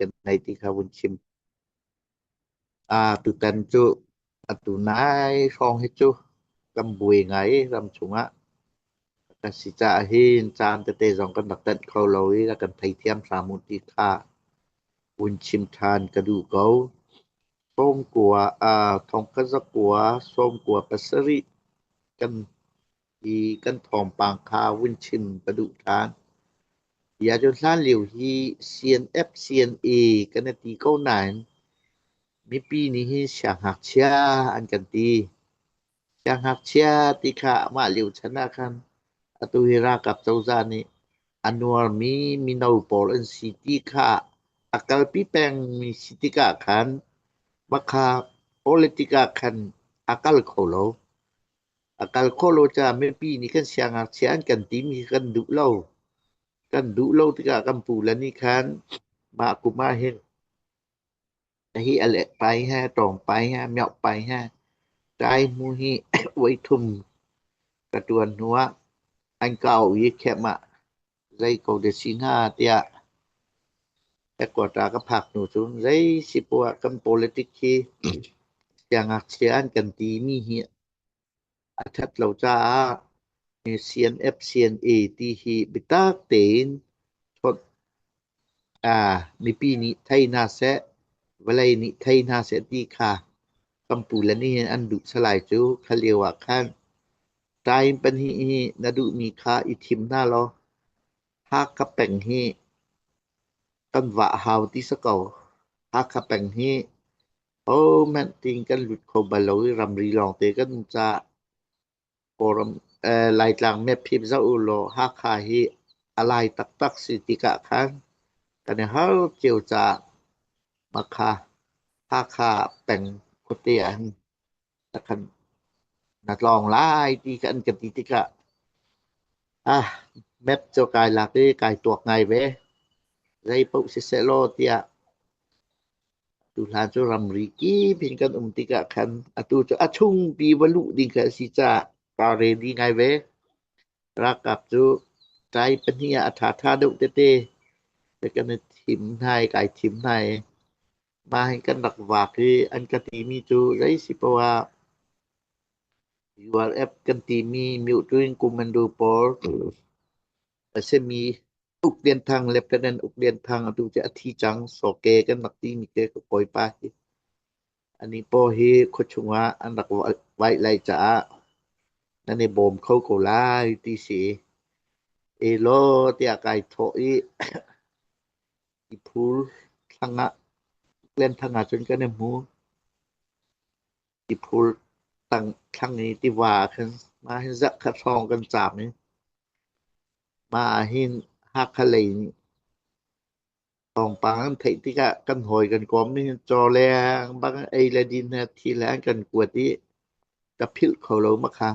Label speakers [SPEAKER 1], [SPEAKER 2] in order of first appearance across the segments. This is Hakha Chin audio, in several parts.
[SPEAKER 1] kan nei ti kha vun chim. Tutan cu atu nai hrawng hi cu kan buai ngai i ram chungah kan si caah hin caan tete zong kan rak tenh kho lo i rak kan theithiam hram u ti kha vun chim ṭhan ka duh ko. Sawmkua, thongkhat zakua, sawmkua pasarih kan i kan thawngpang kha vun chim ka duh ṭhan. Hi ahcun hlanlio hi CNF, CNA kan i ti ko nain mipi nih hin siangngakchia an kan ti. Siangngakchia ti kha mah lio chan ah khan atu hi ralkap cozah nih a nuarmi mino pawl an si ti kha a kalpi pengmi si tikah khan makha politic ah khan a kal kho lo. A kal khawh lo caah mipi nih kan siangngakchia an kan timi khi kan duh lo. Kan duh lo tikah kan pule nih khan mah kum ah hin hi a leh pai he, tawng pai he, mioh pai he, ṭai hmu hi voi thum ka ṭuan hnu ah an ka auh i khem ah zei ko dah si hnga tiah headquarter ka phak hnu cun zei si poah kan politic hi siangngakchia an kan timi hi a ṭhat lo caah CNF, CNA ti hi biatak tein chawnh mipi nih thei hna seh, vawlei nih thei hna seh ti kha kan pule nih hin an duh salai cu kha lio ah khan time pahnih hi na duhmi kha i thim hna law Hakha peng hi kan vah hau ti si ko. Hakha peng hi hohmanh tiin kan lut kho bal lo i ramri lawngte kan um caah Kawlram Laitlang map hi zoh u law Hakha hi a lai taktak si tikah khan kan i har cio caah Makha Hakha peng khuate ah hin khan na tlawng lai ti kha an ka ti tikah ah map cu kai lak i kai tuak ngai ve. Zei paoh siseh law tiah Tuhlan cu ramri kip in kan um tikah khan atu cu a chungpi va luh ding kha a si caah kaa ready ngai ve. Ralkap cu ṭai pahnih ah a ṭhaṭha deuh tete kan i thim hna i kai thim hna i mah hin kan rak vak i an ka timi cu zei si poah ah URF kan timi Myotuin Commando pawl a simi Uk Lian Thang, Lieutenant Uk Lian Thang atu cu a thi cang. Sawke kan rak timi te ka kawipa hi. Anih paw hi khuachung ah an rak vaih lai caah nan i bawm kho ko lai ti si. Elaw tiah kai thawh i tiphul thlang ah Uk Lian Thang ah cun kan i hmu. Tiphul tang thlang i tiva ah khan mah hin zarh khat hrawng kan caam i Mah ahhin Hakha lei nih thawngpang an theih tikah kan hawi kan kawm nih hin cawleng bang ei le din he thi le an kan kuat i ka philh kho lo ma kha.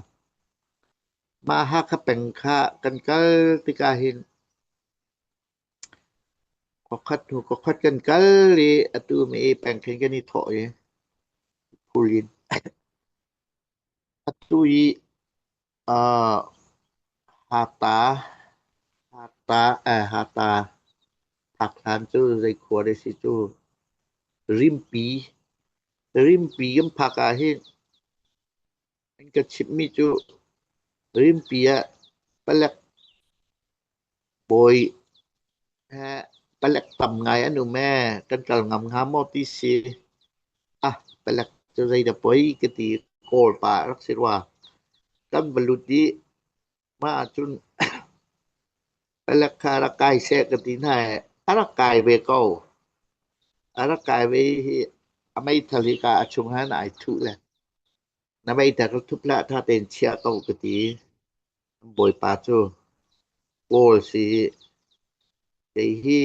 [SPEAKER 1] Mah Hakha peng kha kan kal tikah hin khuakhat hnu khuakhat kan kal i atu mi peng khin kan i thawh i phul in atu i Hata hata hata phak hlan cu zei khua dah si cu Rimpi Rimpi kan phak ah hin an ka chimhmi cu Rimpi ah palek bawi he palek tam ngai an um ee kan kal ngam hnga maw ti si. Ah palek cu zeidah poi ka ti Kawl pa a rak si rua. Kan va lut i mah ahcun palek kha rak kai seh ka ti hna i a rak kai ve ko. A rak kai ve i a meithal hi ka a chung han ai thuh le na meithal ka thup hlah ṭha tein chia ko ka ti. Bawipa cu Kawl si i kei hi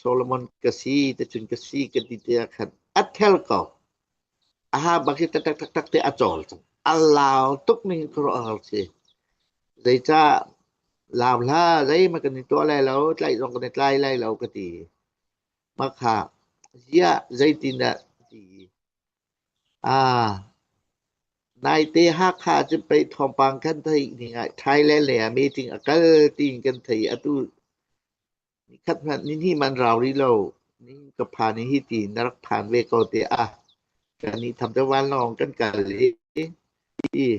[SPEAKER 1] Solomon ka si ticun ka si ka ti tiah khan a ther ko. Aha bak hi taktak taktak te a cawl cang. A lau tuk ning khuaruahhar si. Zeicah lau hlah zeihmanh kan i tuah lai lo, tlaih zong kan i tlai lai lo ka ti. Mah kha ziah zeitindah ti. Ah, Naite Hakha cu pei thawngpang kan theih ning ah Thailand lei ah meeting a kal tiin kan theih. Atu nikhat hmanh nihnih hmanh rau rih lo. Nihin ka phan i hiti na rak phan ve ko tiah kan i tham cu vanlawng kan kal i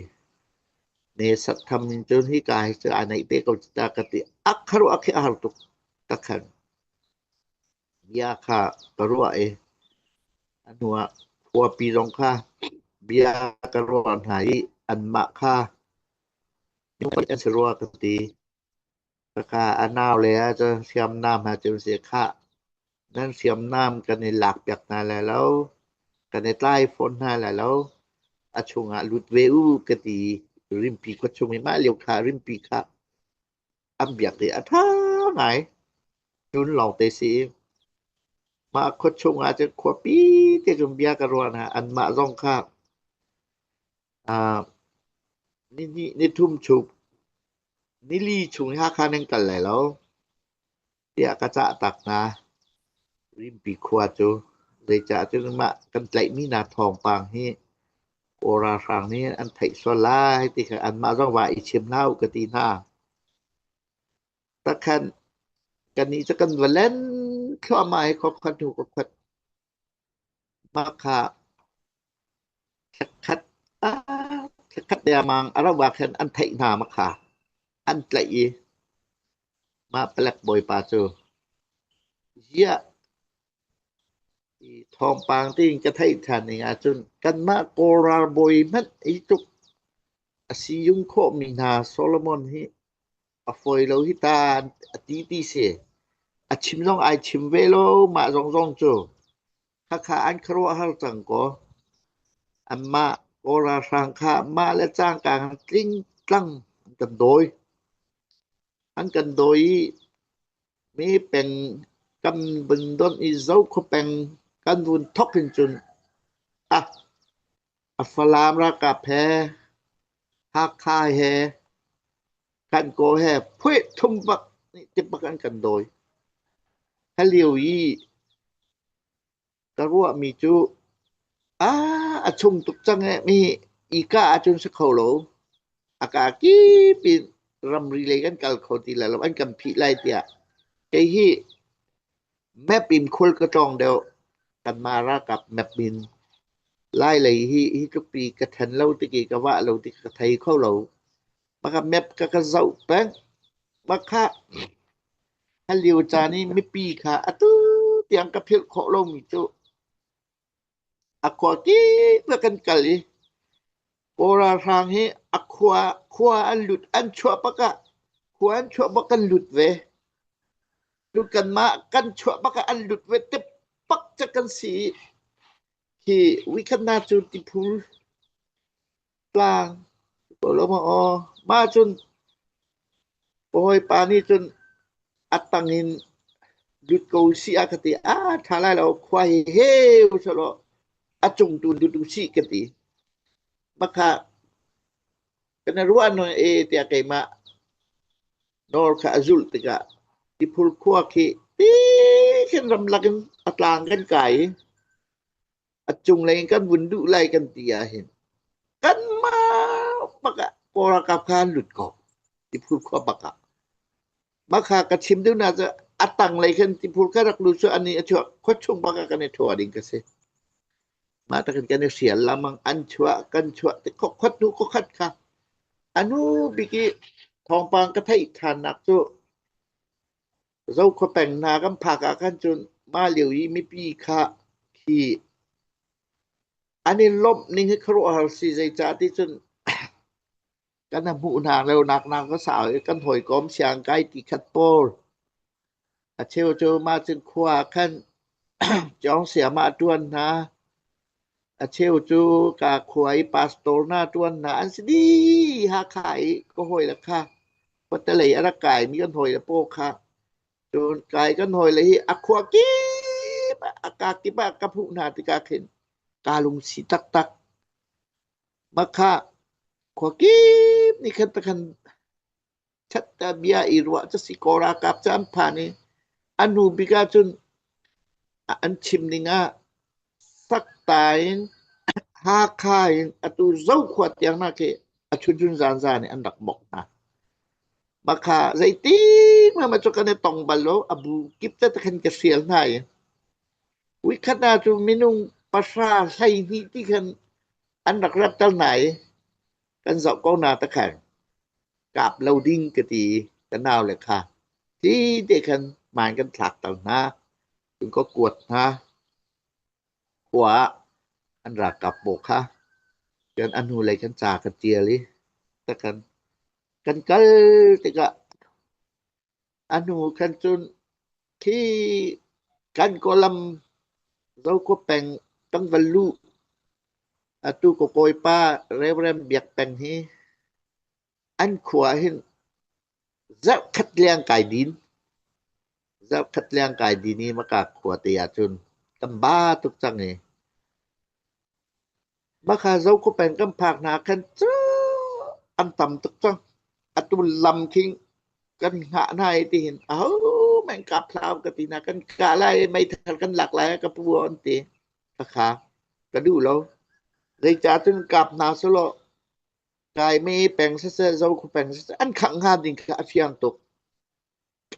[SPEAKER 1] ne sat tham in cun hika hi cu aa naih te ko cu ta ka ti. A khuaruah khi a har tuk takhan. Bia kha ka ruah i a hnuah khuapi zong kha bia ka ruah hna i anmah kha an si rua ka ti. Khakha a naule ahcun hriamnam he cun si khah. Nan hriamnam kan i lakpiak hna lai lo, kan i tlai fawn hna lai lo. A chungah lut ve u ka ti i rimpi khua chung i mah lio kha rimpi kha an biak i a ṭha ngai. Hnun lawngte si i mah khua chungah cun khuapi te cun bia ka ruah hna. Anmah zong kha nihnih nithum chung nili chung i Hakha nan kal lai lo tiah ka cah tak hna. Rimpi khua cu zeicah cun mah kan tlaihmi hna thawngpang hi Kawl ralhrang nih an theih sual lai ti kha anmah zong va i chim hlah u ka ti hna. Takhan kannih cu kan va len thluahmah i khuakhat hnu khuakhat mah kha thlakhat thlakhat dengmang a rauh ah khan an theih hna ma kha an tlaih i mah palek bawipa cu ziah thawngpang tiin ka theih ṭhan ning ahcun kanmah Kawl ralbawi hmanh hi tluk a siyung khawhmi hna Solomon hi a fawi lo hi ta a ti ti si. A chim zong ai chim ve lo mah zongzong cu. Khakha an khuaruahhar cang kaw. Anmah Kawl ralhrang kha mah le cangka han tlingtlang an kan dawi. An kan dawi i mi peng kan vun donh i Zokhua peng kan vun thok hin cun ah a Falam ralkap he Hakha he kan kaw he phuih thum bak nih ti bak an kan dawi. Hi lio i ka ruahmi cu a chung tuk cang ee mi i ka ahcun si kho lo. A ka kip in ramri lei kan kal kho ti lai lo an kan phih lai tiah kei hi map in khual ka tlawng deuh. Kanmah ralkap map in Lai lei hi hi tluk pi ka then lo tik i ka vah lo tik ka thei kho lo. Maka map ka ka zoh peng. Maka a lio caan i mipi kha atu tiang ka philh khawh lomi cu a khua kip ah kan kal i Kawl ralhrang hi a khua khua an lut an chuah bak ah khua an chuah bak kan lut ve. Cu kanmah kan chuah bak ah an lut ve te pak ca kan si i khi wikhat cu tiphul tlang ko lo maw aw mah cun hawipa nih cun a tang in lut ko si a ka ti a ṭha lai lo khua hi heu selaw a cung tu lut u sih ka ti makha kan ruah no e tiah keimah nawl kha a zulh tikah tiphul khua khi ti khin ramlak in a tlang kan kai i a cunglei in kan vun duh lai kan ti ahhin kanmah bak ah Kawl ralkap kha an lut ko Tiphul khua bak ah. Mah kha ka chim duhnak cu a tanglei khan Tiphul kha rak lut cu ani a chuak khua chung bak ah kan i ṭhua ding ka si. Mah takin kan i hrial lamang an chuah kan chuah ti khokhat hnu khokhat kha anu bik i thawngpang ka theih ṭhannak cu Zokhua peng hna kan phak ah khan cun mah lio i mipi kha khi an i lawmh ning hi khuaruahhar si. Zeicah ti cun kan hmuh hna lo nak nak ka sau i kan hawikom siangkai ti khat pawl a cheu cu mah cun khua ah khan cawng siam ah a ṭuan hna. A cheu cu ka khua i pastor hna ṭuan hna an si dih. Hakha i ka hawile kha khuatelei a rak kaimi kan hawile pawl kha cun kai kan hawile hi a khua kip ah a ka kip ah ka hmuh hna tikah khin kaa lungsi taktak. Mah kha khua kip nih khan takhan Ṭhat bia i ruah cu si kaw ralkap cu an phan i a hnu bik ahcun an chim ning ah Sakta in Hakha in atu Zokhua tiang hna khi a chunchun zanzan in an rak bawk hna. Mah kha zeitik hmanh cu kan i tong bal lo, a bu kip te khin ka hrial hna i. Voikhat ah cu minung 10, 12 ti khan an rak rat tal hna i kan zoh ko hna takhan kap lo ding ka ti i ka naule kha ti te khan hmaan kan thlak tal hna. Cun ka kuat hna. Khua ah an ralkap pawl kha cun a hnulei khan ca ka ṭial i takhan kan kal tikah a hnu khan cun khi kan kawlam Zokhua peng kan va luh atu ka kawipa Reverend Biak Peng hi an khua ah hin zarhkhat leng kai din. Zarhkhat leng kai din i maka khua te ahcun kan ba tuk cang i maka Zokhua peng kan phak hna khan cu an tam tuk cang. Atu lam khi kan hngah hna i tihin ahohmanh kap hlah u ka ti hna. Kan kah lai i meithal kan lak lai ka pu an ti. Khakha ka duh lo. Zeicah cun kap hna selaw Kaime peng siseh, Zokhua peng siseh an khangh hnga ding kha a fiang tuk.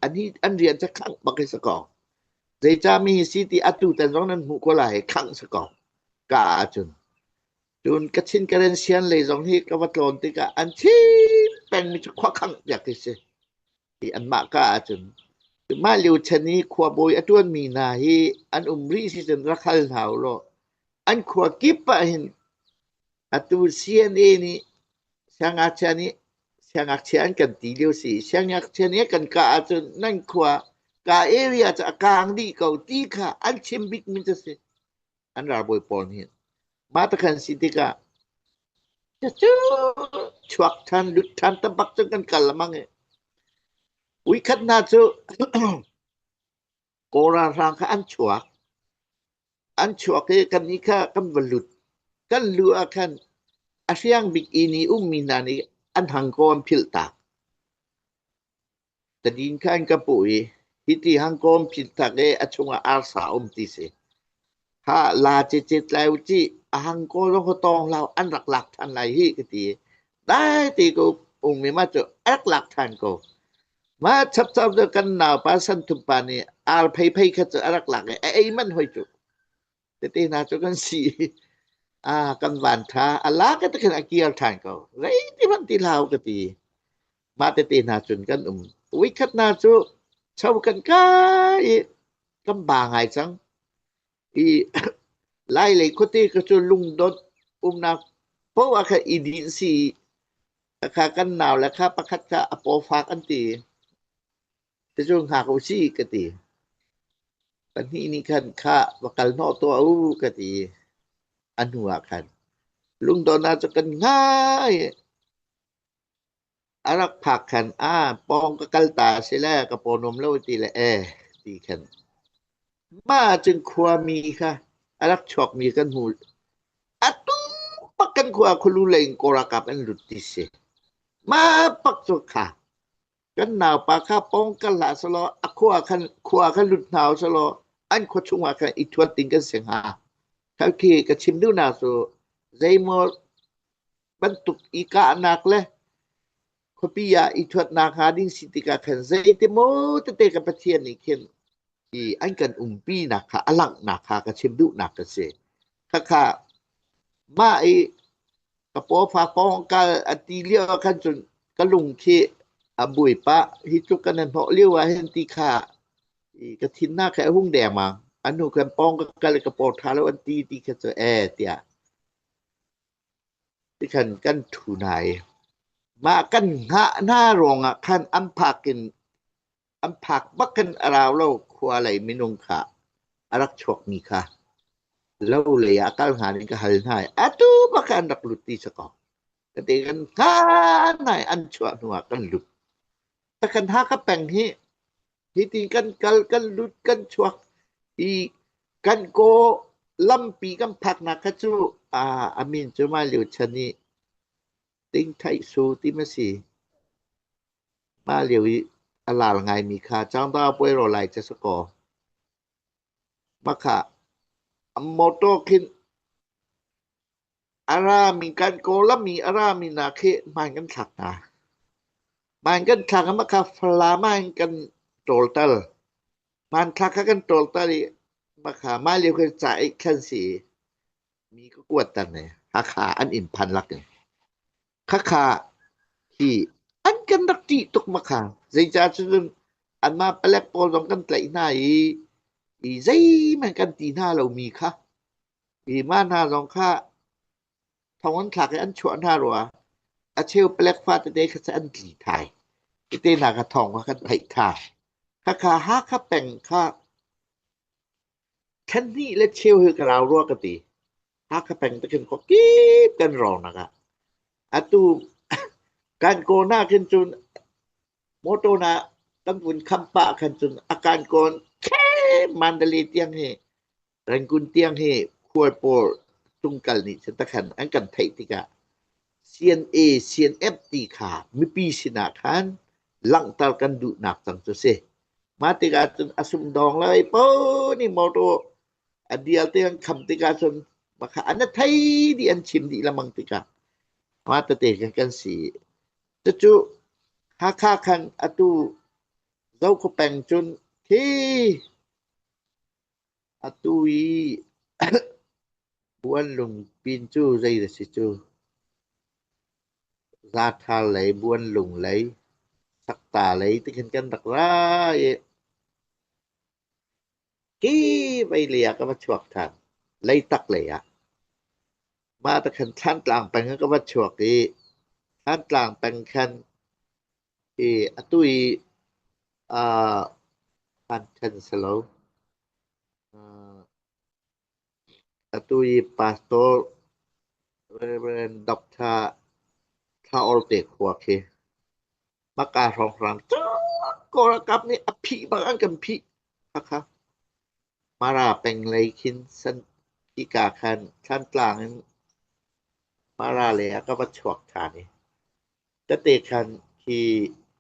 [SPEAKER 1] An hi an rian cu khangh bak hi si ko. Zeicah mi hi si ti atu tan zong nan hmuh ko lai khangh si ko. Ka ahcun. Cun Kachin Karen Sian lei zong hi ka va tlawn tikah an chim pengmi cu khua khangh piak hi si. Hi anmah ka ahcun. Mah lio chan i khuabawi a ṭuanmi hna hi an um rih si cun rak hal hna u law an khua kip ah hin atu CNA nih siangngakchia nih siangngakchia an kan ti lio si. Siangngakchia nih a kan kah ahcun nan khua ka area cu a kaang dih ko ti kha an chim bikmi cu si. An ralbawi pawl nih mah takhan si tikah cucu chuak ṭhan lut ṭhan tabak cun kan kal lengmang i uikhat hna cu Kawl ralhrang kha an chuak. An chuak i kannih kha kan va lut. Kan luh ah khan a hriang bik inn i ummi hna nih an hangkaw an philh tak. Tadin kha an ka puh i hiti hangkaw an philh tak i a chungah arsa a um ti si. Ha la cicit lai u cih a hangkaw zong kha tawng hlah an rak lak ṭhan lai hih ka ti. Dai ti ko ung i mah cu a rak lak ṭhan ko. Mah chapchap cu kan naupa Santhum pa nih ar pheiphei kha cu a rak lak i a ei manh hoi cu. Tete hna cu kan si i ah kan van ṭha a lak i tikhin a kir ṭhan ko. Zeiti hmanh ti hlah u ka ti. Mah tete hna cun kan um. Voikhat hna cu cho kan kai i kan ba ngai cang. I Lailei khuate ka cu lungdot umnak paoh ah khan i dinh si i kha kan nau le kha pakhat kha a paw fak an ti. Cucu hngak u sih ka ti. Pahnih nih khan khah va kal hnawh tuah u ka ti. A hnu ah khan lungdonnak cu kan hngah i a rak phak khan a pawng ka kal ta a si le ka paw nuam lo ti le e ti khan mah cun khuami kha a rak chuakmi kan hmu. Atu pak kan khua khulu lei in Kawl ralkap an lut ti si. Mah pak cu kha Kan naupa kha pawng kal hlah selaw a khua khan khua khan lut hna u selaw an khua chungah khan i thuat ding kan si hnga. Khi ka chim duhnak cu zeimaw bantuk i kahnak le khuapi ah i thuatnak hnga ding si tikah khan zeitimaw tete ka Pathian nih khin i an kan umpinak kha a langhnak kha ka chim duhnak ka si. Khakha mah i Ka pawfa kongkal a ti lio ah khan cun ka lung khi a buai pah. Hi tluk kan i hnawh lio ah hin ti kha i ka thinnak kha a hung dengmang. A hnu khan pawng ka kal i ka paw ṭha lo an ti ti kha cu ee tiah tikhan kan ṭhu hna i mah kan hngah hna ruangah khan an phak in an phak bak in a rau lo khua lei minung kha a rak chuakmi kha lo lei ah kal hnga in ka hal hna i atu bak an rak lut ti si ko. Ka ti kan hnga hna i an chuah hnu ah kan lut. Ta kan Hakha peng hi hi ti kan kal kan lut kan chuak i kan kaw lampi kan phaknak kha cu a min cu mah lio chan i Ting Thaih Su ti ma si. Mah lio i a lar ngaimi kha Cangda puai ro lai ca si kaw. Mah motor khin a rami kan Kawlram i a rami hna khi hmaan kan thlak hna. Hmaan kan thlak i mah kha Falam ah hin kan ṭawltal. Hmanthlak kha kan ṭawltal i Makha mah lio khan ca eih khan si mi ka kuat ter ne. Hakha an inn phan lak in. Khakha hi an kan rak ṭih tuk makha. Zeicah cun anmah palek pawl zong kan tlaih hna i i zeihmanh kan ti hna lomi kha i mah hna zong kha thong an thlak i an chuah hna rua. A cheu palek fa tete kha cu an tli thai. Tete hna kha thawng kha kan theih tha. Khakha Hakha peng kha thlan hnih le cheu hi ka rau rua ka ti. Hakha peng te khin khuakip kan rawng nak ah. Atu kan kaw na khin cun motor na kan vun kham pah khan cun a kan kawn Mandalay tiang hi Rangoon tiang hi khual pawl tungkal nih cun takhan an kan theih tikah CNA, CNF ti kha mipi sinah khan langhter kan duhnak cang cu si. Mah tikah cun a sumdawng le po nih motor a dial te an kham tikah cun makha an thei dih an chim dih lamang tikah mah tete kan kan si. Cucu Hakha khan atu Zokhua peng cun khi Atu i Buanlungpin cu zei a si cu? Zathar lei, Buanlung lei, Sakta lei ti khin kan rak ra i hi vei lei ah ka va chuak ṭhan. Leitak lei ah. Mah ta khan Thlantlang peng ah ka va chuak i Thlantlang peng khan i atu i an ṭhen si lo. Atu i Pastor Reverend Doctor Thla Awr te khua khi hmaka hrawnghrang Kawl ralkap nih a phih bak an kan phih. Khakha Mara peng lei khin san hika khan Thlantlang in Mara lei ah ka va chuak ṭhan i Tete khan khi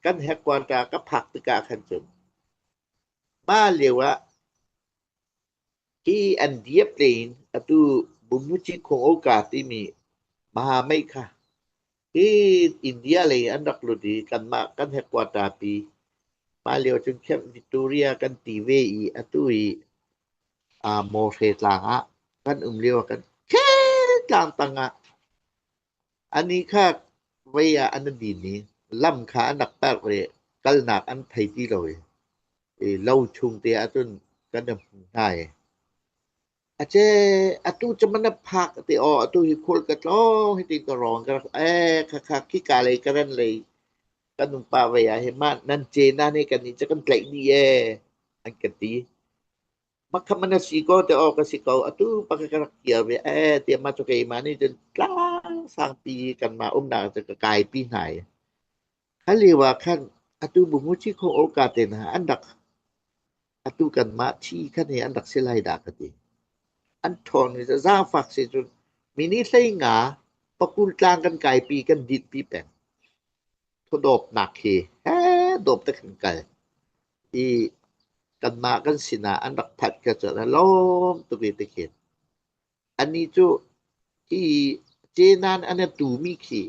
[SPEAKER 1] kan headquarter ka phak tikah khan cun mah lio ah hi an diap tein atu Bumuci Khuang-oka timi Mahamei kha hi India lei an rak lut i kanmah kan headquarter pi mah lio cun Camp Victoria kan ti ve i atu i Mawhre tlang ah kan um lio ah kan tlang tang ah Anih kha vei ah an din i lam kha an rak perh i kalnak an thei ti lo i lo chung te ah cun kan i hmu hna i ace atu cu man na phak ti aw atu hi khual ka tlawng hi ti ka rawng ka rak ee khakha khika lei ka ran lei kan pa vei ah hi mah nan ce na nih kan nih cu kan tlaih dih ee an ka ti. Makha na si ko te awk a si ko. Atu pakhat ka rak kir ve ee tiah mah cu keimah nih cun tlang sangpi kanmah umnak cu ka kaipi hna i kha lio ah khan atu bumuci kho oka te hna an rak atu kanmah thi khan hi an rak si lai dah ka ti. An ṭhawn i zaangfak si cun mini hlei nga pakul tlang kan kaipi kan dinhpi peng. Thawdawpnak hi he dawp te kan kal. I kanmah kan sinah an rak phanh ka cu a lawm tuk i tikhin. Anih cu hi cenan an i tumi khi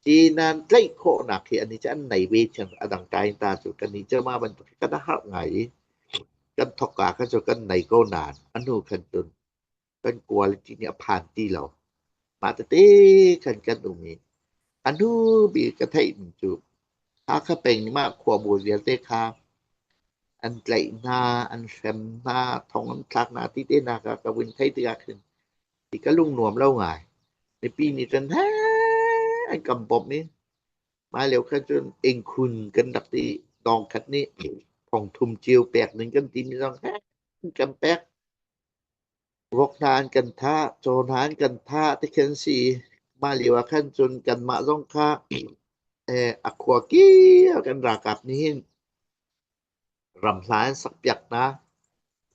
[SPEAKER 1] cenan tlaih khawhnak hi anih cu an nei ve thiam a dang kai ta cu kannih cu mah bantuk hi kan i harh ngai i kan thawkka kha cu kan nei ko nain a hnu khan cun kan quality nih a phan ti lo. Mah tete khan kan um i a hnu bik ka theihmi cu Hakha peng mah khuabawi vialte kha an tlaih hna, an hrem hna, thong an thlak hna ti te hna kha ka vun theih tikah khin ti ka lung nuam lo ngai. Mipi nih cun hee an kan bawmh i mah lio khan cun ingkhun kan rak ti dawng khat nih thong thum cio pek ding kan timi zong hee an kan pek. Vok hna an kan thah, caw hna an kan thah ti khi an si i mah lio ah khan cun kanmah zong kha a khua kio kan ralkap nih hin ram hla an sakpiak hna.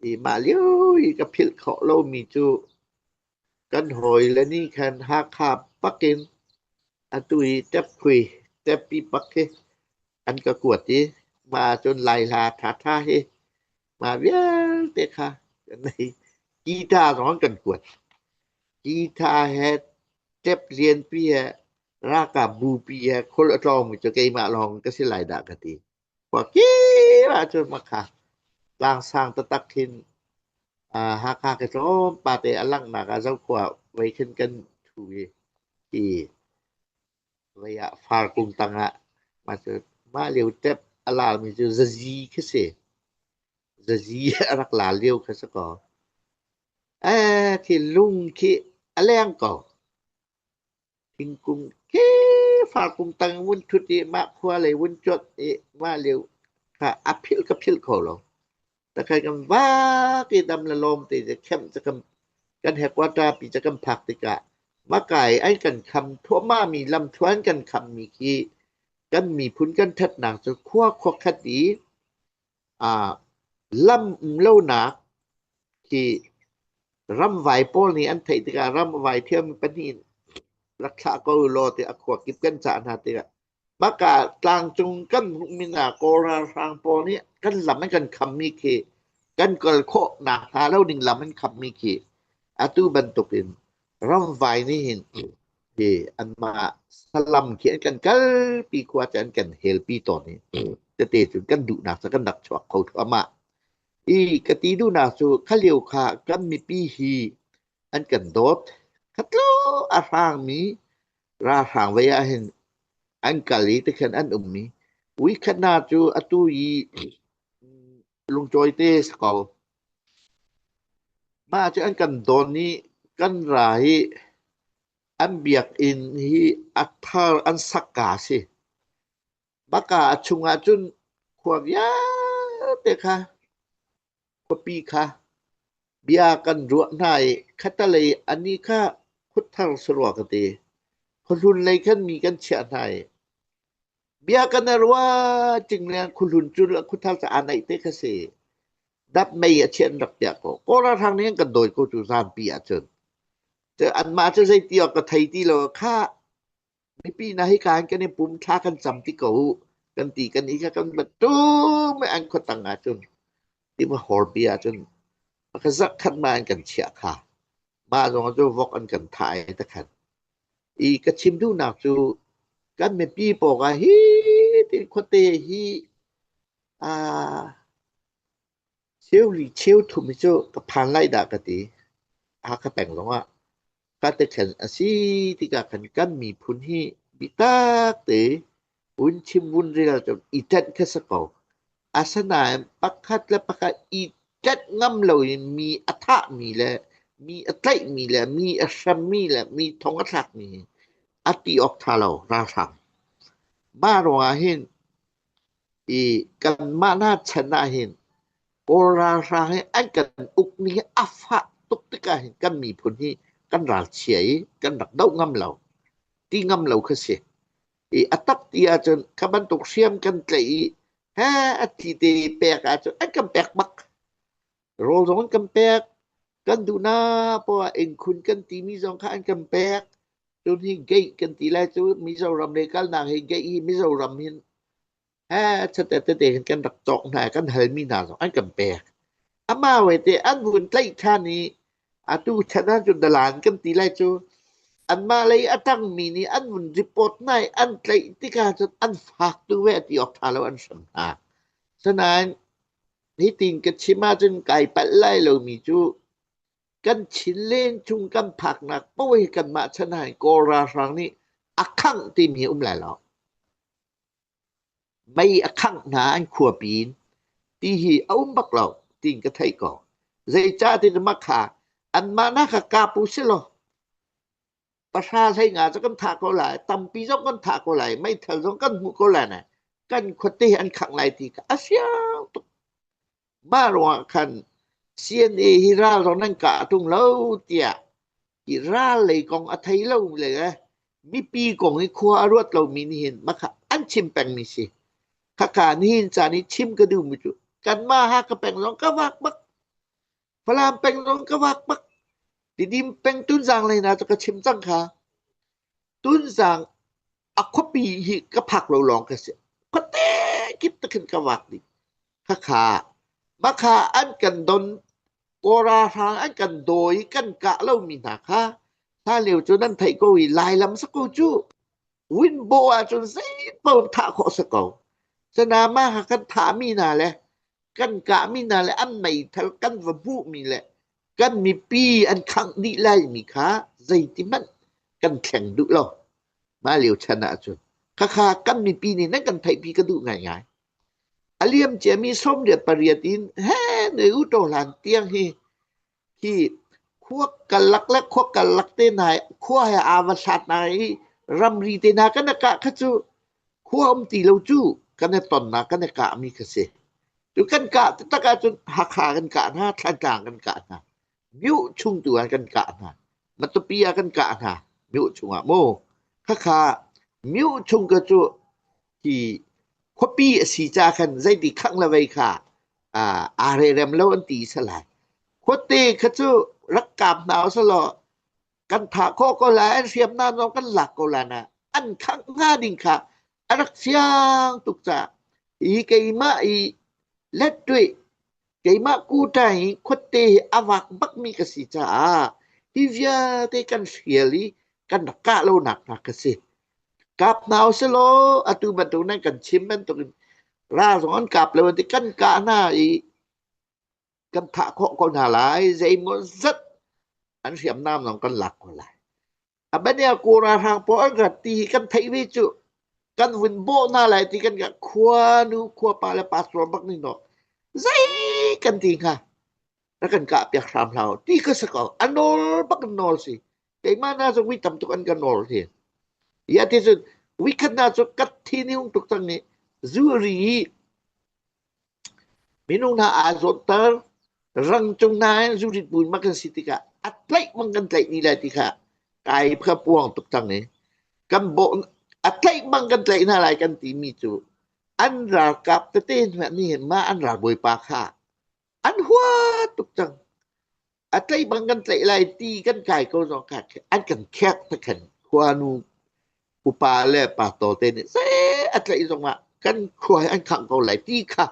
[SPEAKER 1] I mah lio i ka philh khawh lomi cu kan hawile nih khan Hakha bak in atu i Tepkhui, Teppi bak hi an ka kuat i mah ahcun Lai hla ṭhaṭha hi Mah vialte kha kan ei. Guitar zong an kan kuat. Guitar he tep lianpi he ralkap bupi he khul a tlawngmi cu keimah lawng ka si lai dah ka ti. Khua kip ahcun makha tlangsang taktak khin. Hakha ke tlawmpal te a langhnak ah Zokhua vei khin kan ṭhu i hi vei ah farkung tangah mah cu mah lio tep a lalmi cu zazi khi si. Zazi a rak lal lio kha si kaw. Ee, khi lung khi a leng ko. Thingkung khi farkung tang vun ṭhut i mah khua lei vun cuanh i mah lio kha a philh ka philh kho lo. Takkai kan vak i dam le lawm te cu khem cu kan kan headquarter pi cu kan phak tikah makai an kan kham thluahmah mi lamthluan kan kham mi khi kan miphun kan ṭhatnak cu khua khuakhat i lam um lonak khi ramvai pawl nih an theih tikah ramvai thiam pahnih rak thlah ko law tiah a khua kip kan cah hna tikah Baka tlangcung kan hmuhmi hna Kawl ralhrang pawl nih kan lam an kan khammi khi kan kal khawh nak hnga lo ding lam an khammi khi atu bantukin ramvai nih hin hi anmah salam khi an kan kalpi khua cu an kan helpi tawn i tete cu kan duhnak cu kan rak chuak kho thluahmah. I ka ti duhnak cu kha lio kha kan mipi hi an kan dawt. Khatlo a hrangmi ralhrang vei ah hin an kal i tikhan an um i uikhat hna cu atu i lungcawi te si ko. Mah cu an kan dawn i kan ra hi an biakinn hi a thar an sakka a si. Baka a chungah cun khua vialte kha khuapi kha bia kan ruah hna i khattelei anih kha khuthar si rua ka ti. Khuahlun lei khan mi kan chiah hna i bia kan i ruah cinglen khuahlun cu khuthar cu aa naih te kha si. Dap mei a chiah an rak piah ko. Kawl ralhrang nih an kan dawi ko cu zaanpi ahcun. Cu anmah cu zeiti awk ka thei ti lo. Khah mipi hna hika hin kan i pum thla kan cam ti ko u kan ti kan i kha kan va tum i an khuatang ahcun tiva horpi ahcun ka zarh khat ma an kan chiah kha mah zong cu vok an kan thah i takhan i ka chim duhnak cu kan mipi pawngah hi tin khuate hi aa Cheuli cheuthum hi cu ka phan lai dah ka ti. Hakha peng zongah ka te-khen a si tikah khan kan miphun hi biatak te vun chim vun rel cu i ṭanh kha si ko. Asinain pakhat le pakhat i ṭanh ngam loin mi a thahmi le mi a tlaihmi le mi a hremmi le mi thong a thlakmi hi a ti awk ṭha lo ralhrang. Mah ruangah hin I kanmah hna chan ahhin Kawl ralhrang hi an kan ukmi hi a fah tuk tikah hin kan miphun hi kan ralchia i kan rak doh ngam lo, ti ngam lo kha si. I a tak ti ahcun kha bantuk hriam kan tlaih i he a thi te pek ahcun an kan pek bak. Rawl zong an kan pek. Kan duhnak poah innkhun kan timi zong kha an kan pek. Cun hi gate kan ti lai cu Mizoram lei kalnak hi gate hi Mizoram hin he chate tete hin kan rak cawk hna kan halmi hna zong an kan pek. Amah we te an vun tlaih ṭhan i atu chan ah cun dalan kan ti lai cu anmah lei a ṭangmi nih an vun report hna i an tlaih tikah cun an fak tu ve ti awk ṭha lo an hram hna. Sinain hitin ka chim ahcun kai palh lai lomi cu kan Chinlen chung kan phaknak paoh hi kanmah chan ah hin Kawl ralhrang nih a khangh timi um lai lo. Mei a khangh hna an khuapi in ti hi a um bak lo tiin ka theih ko. Zeicah ti makha anmah nak kha kap u si law pahra hlei nga cu kan thah ko lai, tampi zong kan thah ko lai, meithal zong kan hmuh ko lai na kan khuate hi an khangh lai ti kha a fiang tuk. Mah ruangah khan CNA hi ral zong nan kah ṭung lo tiah hi ral lei kong a thei lo le mipi kong i khua a ruat lomi nih hin mah kha an chim pengmi si. Khakha nihin caan i chim ka duhmi cu kanmah Hakha peng zong ka vak bak. Falam peng zong ka vak bak. Tidim peng Tunzang lei hna cu ka chim cang kha. Tunzang a khuapi hi ka phak lo lawng ka si. Khuate kip te khin ka vak dih. Khakha makha an kan don Kawra hrang an kan dawi kan kah lomi hna kha hlan lio cu nan theih ko i Lailam sa ko cu winbow ahcun zeipaoh thah khawh si ko. Sanama ha kan thahmi hna le kan kahmi hna le an meithal kan va hmuhmi le Kan mipi an khangh dih laimi kha zeitihmanh kan thleng duh lo. Mah lio chan ahcun khakha kan mipi nih nan kan theihpi ka duh ngaingai. A liam ciami 88 in he ne u to hlan tiang hi hi khua kalak le khua kalak te hna khua he aa va hlat hna i ramri te hna kan i kah kha cu khua um ti lo cu kan i tonnak kan i kahmi kha si. Cu kan kah taktak ahcun Hakha kan kah hna, Thlantlang kan kah hna, Myo chung tu ah kan kah hna, Matupi ah kan kah hna, Myo chungah mu. Khakha Myo chung ka cu hi khuapi a si ca khan zeiti khang le vei kha aa rerem lo an ti salai. Khuate kha cu rak kap hna usalaw kan thah khawh ko lai, an hriamnam zong kan lak ko lai na an khangh hnga ding kha a rak fiang tuk caah hi keimah i lettuih keimah kuṭai i khuate hi a vak bakmi ka si caah hi vialte kan hrial i kan rak kah lonak hna ka si. Kap hna usilaw atu bantuk nan kan chim bantukin ral zong an kap lo an ti kan kah hna i kan thah khawh ko hna lai zeimaw zat an hriamnam zong kan lak ko lai. A bania kaw ralhrang pawl an rat ti hi kan theih ve cu kan vun bawh hna lai ti kan khua nu khua pa le pastor bak nih no zei kan ti hnga rak kan kah piak hram hlah ti ka si ko a nawl bak in nawl si keimah na cu wi tam tuk an ka nawl hi ya ti cun wi khat na cu kat thi ni hung tuk cang nih zu ri i Minung hna aa zawtter, rangcung hna in zurit bu in mak kan si tikah a tlaih bang kan tlaih ni lai ti kha kai kha puang tuk cang i kan bawh a tlaih bang kan tlaih hna lai kan timi cu an ralkap tete hna nih mah an ralbawipa kha an hua tuk cang. A tlaih bang kan tlaih lai ti kan kai ko zong kha an kan khek ta khan khuanu upa le pastor te nih zei a tlaih zongah kan khua hi an khangh ko lai ti kha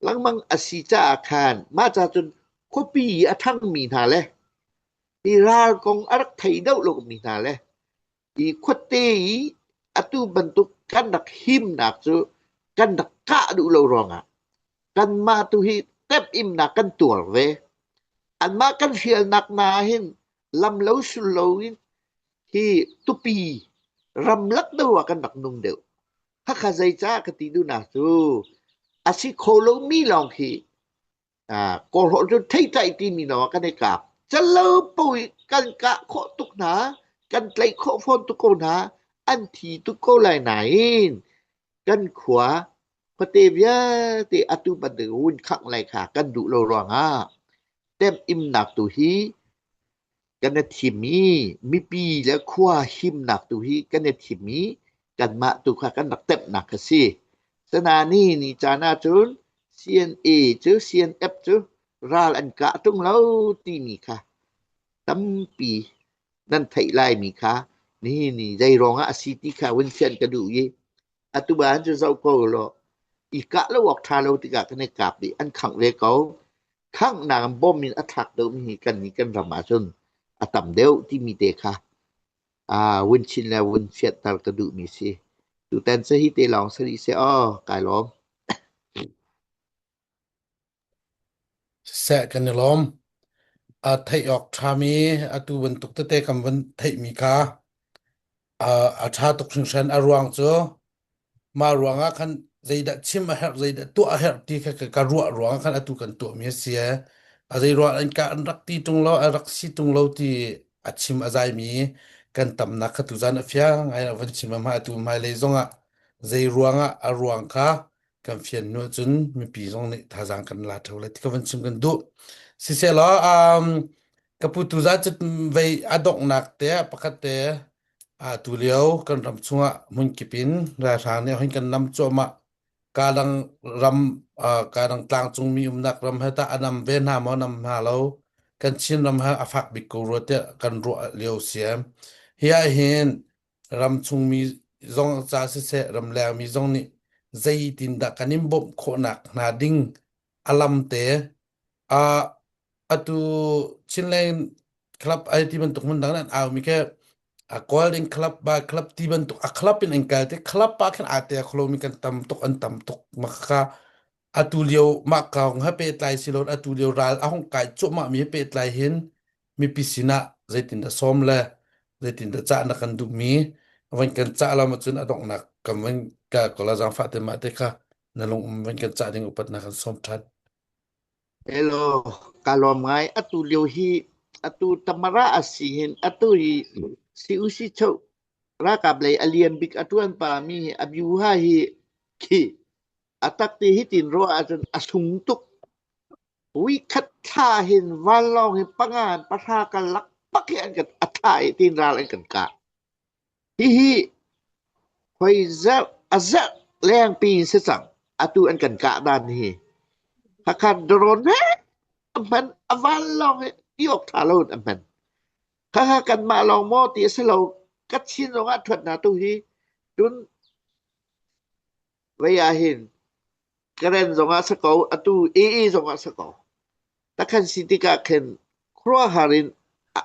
[SPEAKER 1] lengmang a si caah khan mah ca cun khuapi i a ṭhangmi hna le hi ral kong a rak thei deuh lomi hna le hi khuate i atu bantuk kan rak himnak cu kan rak kah duh lo ruangah kanmah tu hi temhimnak kan tuar ve. Anmah kan hrialnak hna hin lam lo sul loin hi tupi ramlak deuh ah kan rak nung deuh. Khakha zeicah ka ti duhnak cu a si kho lomi lawng khi kawlhawl cu theitlai timi lawng ah kan i kap. Calo paoh kan kah khawh tuk hna, kan tlaih khawh fawn tuk ko hna, an thi tuk ko lai nain kan khua khuate vialte atu bantuk vun khangh lai kha kan duh lo ruangah temimnak tu hi kan i thim i mipi le khua himnak tu hi kan i thim i kanmah tu kha kan rak temhnak a si. Sanani ni caan ahcun CNA cu CNF cu ral an kah ṭung lo timi kha tampi nan theih laimi kha nihin ni zei ruangah a si ti kha vun fian ka duh i atu ah cu zoh ko law i kah lo awk ṭha lo tikah kan i kap i an khangh ve ko. Khanghnak in bom in a thlak deuhmi hi kan nih kan ram ahcun a tam deuh timi te kha vun chin le vun fianter ka duhmi si. Tutan cu hi te lawng si rih seh aw, kai lawm.
[SPEAKER 2] Siseh kan i lawm. A theih awk ṭhami atu bantuk tete kan vun theihmi kha a ṭha tuk hringhran. A ruang cu mah ruangah khan zeidah chim a herh, zeidah tuah a herh ti kha ka ruah ruangah khan atu kan tuahmi a si. A zei ruah an ka an rak ti ṭung lo, a rak si ṭung lo ti a chim a zaimi kan tamnak kha tuzan a fiang ngai a van chim a hmai atu hmailei zongah zei ruangah a ruang kha kan fian hnu cun mipi zong nih thazaang kan la ṭheo lai ti ka van chim kan duh. Sisehlaw um, ka pu tuzan cu vei a donghnak te ah pakhat te tu lio kan ram chungah hmunkip in ralhrang nih hin kan nam cuahmah. Kadang ram kadang tlangcungmi umnak ram he tah a nam ve hna maw nam hna lo kan Chin ram he a fak bik ko rua tiah kan ruah lio si. Hi ah hin ram chungmi zong ca siseh ramleng mi zong nih zeitindah kan in bawmh khawhnak hna ding a lam te uh, atu Chinland club ai ti bantuk hmun dang an au mi ke a Golden Club ba club ti bantuk a club in an kal te club pa khan ate kholo mi kan tam tuk an tam tuk maka. Atu lio mah kong he pehtlai si loin atu lio ral a hung kai cuahmah mi he pehtlai hin mipi sinah zeitindah sawm le zeitindah cah na kan duhmi van kan cah lo ahcun a donghnak kan van ka kola zaangfah te mah te kha na lung um van kan cah ding upatnak kan sawm ṭhan.
[SPEAKER 1] Hello, ka lawm ngai. Atu lio hi atu Tamara a si hin atu hi CUC cho ralkap lei a lian bik a ṭuan pa mi hi a byuha hi khi a tak ti hi tin ruah ahcun a sung tuk. Uikhat thla hin vanlawng hi panga in pahra karlak bak hi an kan a thla i tin ral an kan kah. Hihi hoi zarh a zarh lengpi in si cang. Atu an kan kah dan hi. Hakha drone he a hman a vanlawng hi ti awk ṭha lo in a hman. Khakha kanmah lawng maw ti a si lo. Kachin zong ah ṭhuat hna tu hi. Cun vei ah hin Karen zong ah si ko, atu AA zong ah si ko. Takhan si tikah khin khuaruahhar in a,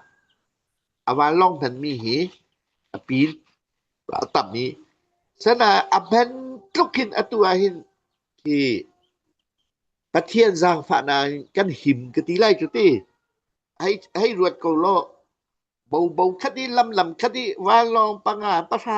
[SPEAKER 1] a vanlawng hmanmi hi a pin a tam i sana a hman tluk hin atu ah hin khi Pathian zaangfahnak in kan him ka ti lai cu ti. Hei, hei ruat ko law, bobo khat i lamlam khat i vanlawng panga pahra.